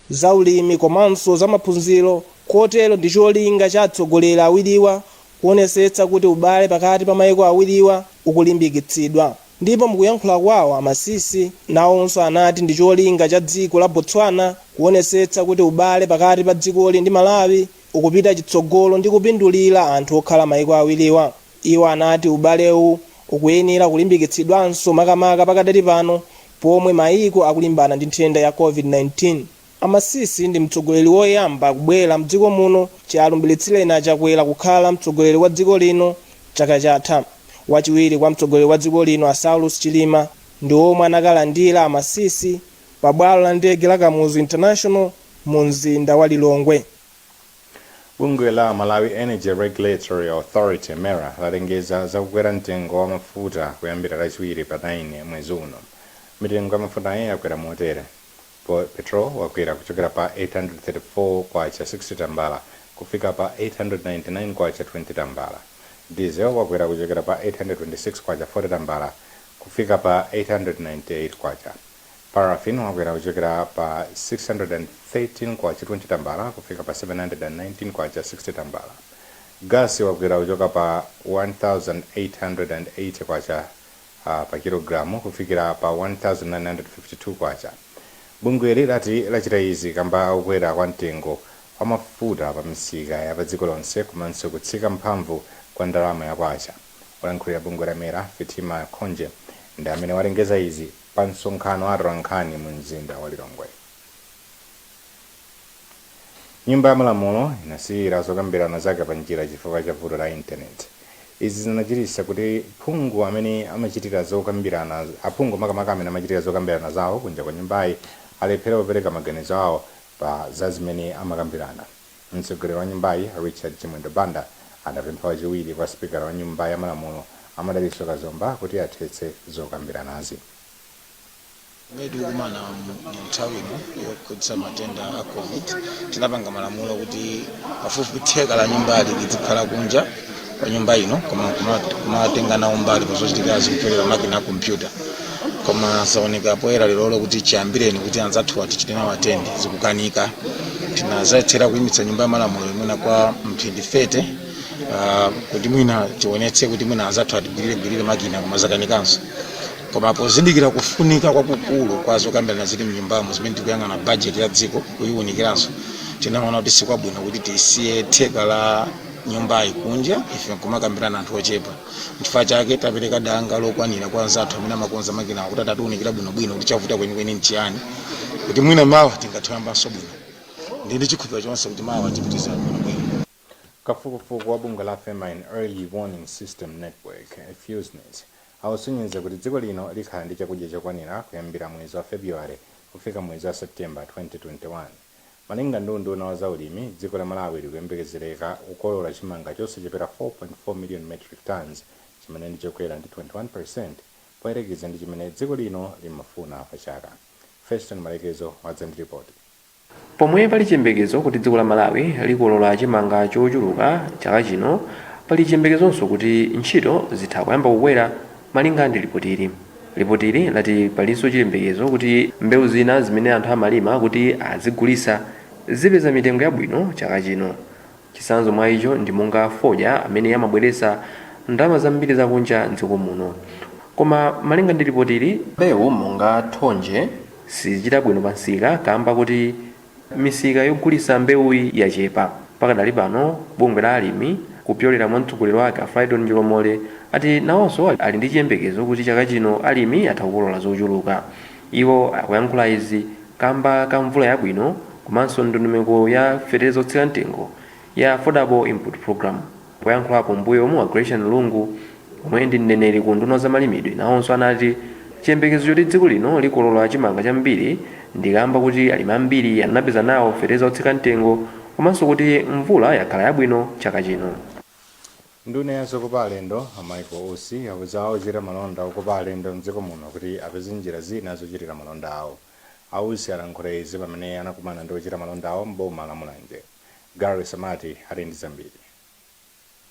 Zaulimi komanso zamaphunziro, kotero ndi cholinga cha atsogoleri awiriwa kuonesetsa kuti ubale pakati pa maiko awiriwa ukulimbikitsidwa. Ndipo mukuyankhula kwawo, a Masisi nawonso anati ndi cholinga cha dziko la Botswana kuonesetsa kuti ubale pakati pa dzikoli ndi Malawi ukupita chitsogolo ndi kupindulira anthu okhala maiko awiriwa. Iwo anati ubalewu ukuyenera kulimbikitsidwanso, makamaka pakadali pano pomwe maiko akulimbana ndi nthenda ya COVID-19. A Masisi ndi mtsogoleri woyamba kubwera mdziko muno chialumbiritsireni a Chakwera kukhala mtsogoleri wa dziko lino chaka chatha. Wachiwiri kwa mtsogoleri wa dziko lino, a Saulos Chilima, ndi omwe anakalandira a Masisi pa bwalo la ndege la Kamuzu International mu mzinda wa Lilongwe. Bungwe la Malawi Energy Regulatory Authority, MERA, lalengeza zakukwera mtengo wa mafuta kuyambira Lachiwiri pa 9 mwezi uno. Mitengo ya mafutayi yakwera motere: petrol wakwera kuchokera pa 834 kwacha 60 tambala kufika pa 899 kwacha 20 tambala. Diesel wakwera kuchokera pa 826 kwacha 40 tambala kufika pa 898 kwacha. Paraffin wakwera kuchokera pa 613 kwacha 20 tambala kufika pa 719 kwacha 60 tambala. Gasi wakwera kuchoka pa 1880 kwacha pa kilogramu kufikira pa 1952 kwacha. Bungweli lati lachita izi kamba kukwera kwa mtengo wa mafuta pa misika ya pa dziko lonse komanso kutsika mphamvu kwa ndalama ya kwacha. Olankhulira bungwe la MERA, Fitima Khonje, ndi amene walengeza izi pa msonkhano wa atolankhani mu mzinda wa Lilongwe. Nyumba ya Malamulo inasiyira zokambirana zake pa njira chifukwa cha vuto la intaneti. Izi zinachititsa kuti phungu amene amachitira zokambirana, aphungu makamaka amene amachitira zokambirana zawo kunja kwa nyumbayi, alephera kupereka maganizo awo pa za zimene amakambirana. Mtsogoleri wa nyumbayi, Richard Chimwendo Banda, adapempha wachiwiri kwa sipikala wa Nyumba ya Malamulo, a Madalitso Kazomba, kuti athetse zokambiranazi. Mmene tikukumana mu nthawi ino yokhudza matenda a COVID, tinapanga malamulo kuti pafupifupi theka la nyumbali lizikhala kunja kwa nyumba ino, koma kumatenga nawo mbali pazochitikazi kupyolera makina a kompyuta. Koma zaoneka poyera lerolo kuti chiyambireni kuti anzathu tichite nawo attend zikukanika. Tinazayesera kuyimitsa Nyumba ya Malamulo imwena kwa mphindi 30 kuti mwina tionetse kuti mwina anzathu atigwirire makina, koma zakanikanso. Koma pozindikira kufunika kwakukulu kwa zokambirana zili mnyumbamo, zimene tikuyang'ana budget ya dziko kuyiwunikiranso, tinaona kuti sikwabwino kuti tisiye theka la nyumbayi kunja, ife nkumakambirana anthu ochepa. Nchifukwa chake tapereka danga lokwanira kwa anzathu amene amakonza makinawo kuti atatiwunikira bwinobwino kuti chavuta kwenikweni nchiyani, kuti mwina mawa tingathe kuyambanso bwino. Ndi chikhulupiriro chonse kuti mawa tipitiriza bwinobwino. Kafukufuku wa bungwe la Famine Early Warning System Network, FEWSNET, akusonyeza kuti dziko lino likhala ndi chakudya chokwanira kuyambira mwezi wa February kufika mwezi wa September 2021. Malinga ndi unduna wa zaulimi, dziko la Malawi likuyembekezereka kukolola chimanga chosachepera 4.4 million metric tons, chimene ndi chokwera ndi 21% poyerekeza ndi chimene dziko lino limafuna pa chaka. Feston Malekezo wadza ndi ripoti. Pomwe pali chiyembekezo kuti dziko la Malawi likolola chimanga chochuluka chaka chino, pali chiyembekezonso kuti ntchito zitha kuyamba kukwera, malinga ndi lipotili. Lipotili lati palinso chiyembekezo kuti mbewu zina zimene anthu amalima kuti azigulisa zipeza mitengo yabwino chaka chino. Chitsanzo mwa icho ndi monga fodya amene amabweretsa ndalama zambiri zakunja mdziko muno. Koma malinga ndi lipotili, mbewu monga thonje sizichita bwino pa msika kamba kuti misika yogulitsa mbewuyi yachepa. Pakadali pano, bungwe la alimi kupyolera mwa mtsogoleri wake, a Fraidon Njolomole, ati nawonso ali ndi chiyembekezo kuti chaka chino alimi atha kukolola zochuluka. Iwo akuyankhula izi kamba ka mvula yabwino komanso ndondomeko ya fetereza otsika mtengo ya Affordable Input Program. Poyankhulapo m'mbuyomu, a Gracian Lungu, omwe ndi mneneri ku unduna wa zamalimidwe, nawonso anati chiyembekezo choti dziko lino likolola chimanga chambiri ndi kamba kuti alimi ambiri anapeza nawo fetereza otsika mtengo komanso kuti mvula yakhala yabwino chaka chino. Nduna ya zokopa alendo, a Michael Usi, auza ochita malonda okopa alendo mdziko muno kuti apeze njira zina zochitira malonda awo. A Usi alankhula izi pamene anakumana ndi ochita malondawo m'boma la Mulanje. Gary Samati ali ndi zambiri.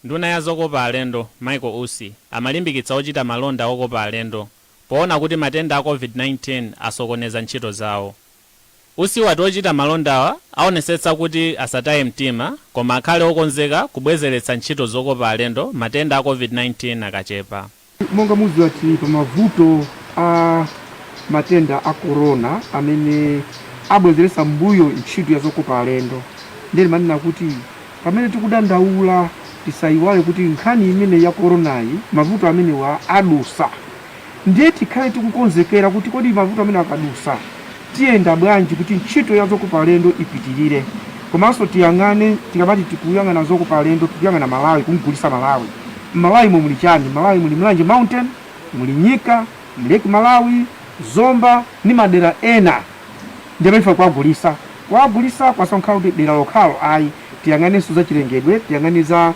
Nduna ya zokopa alendo, Michael Usi, amalimbikitsa ochita malonda okopa alendo poona kuti matenda a COVID-19 asokoneza ntchito zawo. Usi wati ochita malondawa aonesetsa kuti asataye mtima, koma akhale okonzeka kubwezeretsa ntchito zokopa alendo matenda a COVID-19 akachepa. Monga mudziwa, tili pa mavuto a matenda a corona amene abwezeretsa mbuyo ntchito ya zokopa alendo. Ndiye manena kuti pamene tikudandaula, tisayiwale kuti nkhani imene ya coronayi, mavuto amenewa adusa. Ndiye tikhale tikukonzekera kuti kodi mavuto amene akadusa tiyenda bwanji kuti ntchito ya zokopa alendo ipitirire. Komanso tiyang'ane, tikamati tikuyang'ana zokopa alendo, tikuyang'ana Malawi, kumgulisa Malawi. Malawi mo muli chani? Malawi muli Mlanje Mountain, muli Nyika, muli Lake Malawi, Zomba ndi madera ena. Ndiye ife kuwagulisa kwasankhala kuti dera lokhalo ayi. Tiyang'anenso za chilengedwe, tiyang'ane za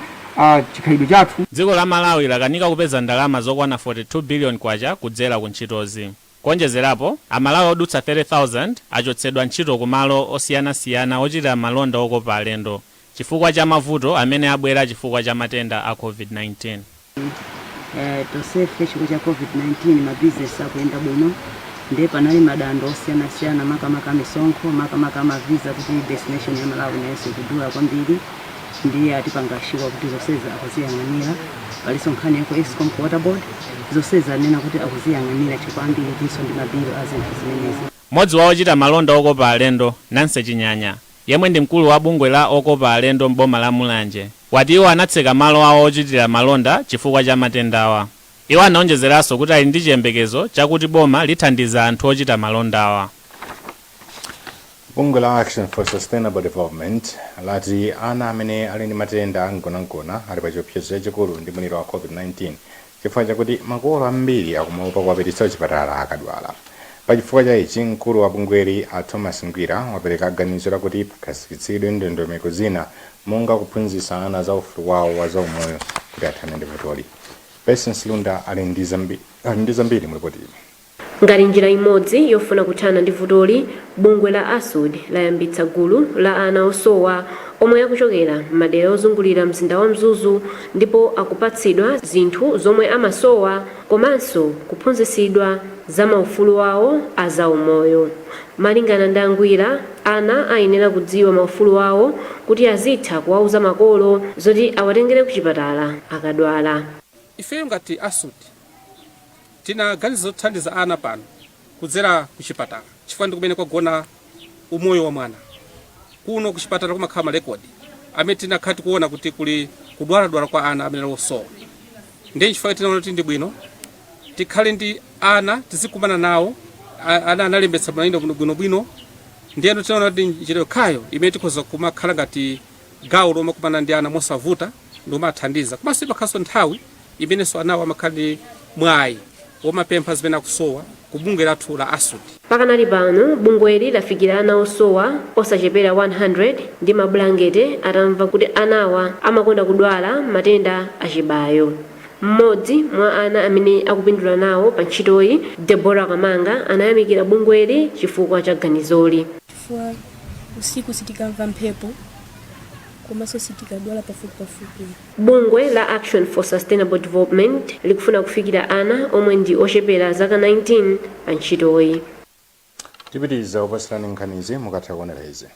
chikhalidwe chathu. Dziko la Malawi lakanika kupeza ndalama zokwana 42 billion kwacha kudzera ku ntchitozi. Kuonjezerapo, Amalawi odutsa 30,000 achotsedwa ntchito kumalo osiyanasiyana ochitira malonda okopa alendo chifukwa cha mavuto amene abwera chifukwa cha matenda a COVID-19. Tonsefe chifukwa cha COVID-19 mabizinesi akuyenda bwino. Ndiye panali madando osiyanasiyana, makamaka misonkho, makamaka mavisa, kuti destination ya Malawi nayonso ikudula kwambiri. Ndiye atipanga assure kuti zonsezi akuziyang'anira. Palinso nkhani ya ku ESCOM, ku Water Board, zonsezi anena kuti akuziyang'anira chifukwa ambiri tinso ndi mabilu a zinthu zimenezi. Mmodzi wa ochita malonda okopa alendo, Nancy Chinyanya, yemwe ndi mkulu wa bungwe la okopa alendo m'boma la Mulanje, wati iwo anatseka malo awo ochitira malonda chifukwa cha matendawa. Iwo anaonjezeranso kuti ali ndi chiyembekezo chakuti boma lithandiza anthu ochita malondawa. Bungwe la Action for Sustainable Development lati ana amene ali ndi matenda amgonagona ali pa chiopsezo chachikulu ndi mliri wa COVID-19 chifukwa chakuti makolo ambiri akumaopa kuwapititsa kuchipatala akadwala. Pachifukwa cha ichi, mkulu wa bungweli a Thomas Ngwira wapereka ganizo lakuti pakhazikitsidwe ndondomeko zina monga kuphunzitsa ana za ufulu wawo wa zaumoyo kuti athane ndi vutoli. Patience Lunda ali ndi zambiri mu ripoti ili. Ngati njira imodzi yofuna kuthana ndi vutoli, bungwe la ASUD layambitsa gulu la ana osowa omwe akuchokera m'madera ozungulira mzinda wa Mzuzu, ndipo akupatsidwa zinthu zomwe amasowa komanso kuphunzitsidwa za maufulu awo a zaumoyo. Malingana ndi Angwira, ana ayenera kudziwa maufulu awo kuti azitha kuwauza makolo zoti awatengere ku chipatala akadwala. Ifeyo ngati ASUD tinaganiza zothandiza ana pano kudzera ku chipatala, chifukwa ndi kumene kwagona umoyo wa mwana. Kuno ku chipatala kumakhala marekodi amene tinakhala tikuona kuti kuli kudwaladwala kwa ana amene ali osowa. Ndiye chifukwa tinaona kuti ndi bwino tikhale ndi ana, tizikumana nawo. Ana analembetsa mayina bwinobwino. Ndiyeno tinaona kuti njira yokhayo imene tikhoza kumakhala ngati gawo lomakumana ndi ana mosavuta ndi kumathandiza, komanso imakhalanso nthawi imenenso anawo amakhala ndi mwayi womapempha zimene akusowa ku bungwe lathu la ASUD. Pakanali pano, bungweli lafikira ana osowa osachepera 100 ndi mabulangete atamva kuti anawa amakonda kudwala matenda achibayo. Mmodzi mwa ana amene akupindula nawo pa ntchitoyi, Deborah Kamanga, anayamikira bungweli chifukwa cha ganizoli. Chifukwa usiku sitikamva mphepo, komanso sitikadwala pafupi pafupi. Bungwe la Action for Sustainable Development likufuna kufikira ana omwe ndi ochepera zaka 19 pa ntchitoyi. Tipitiriza kupasirani nkhanizi mukatha kuonera izi.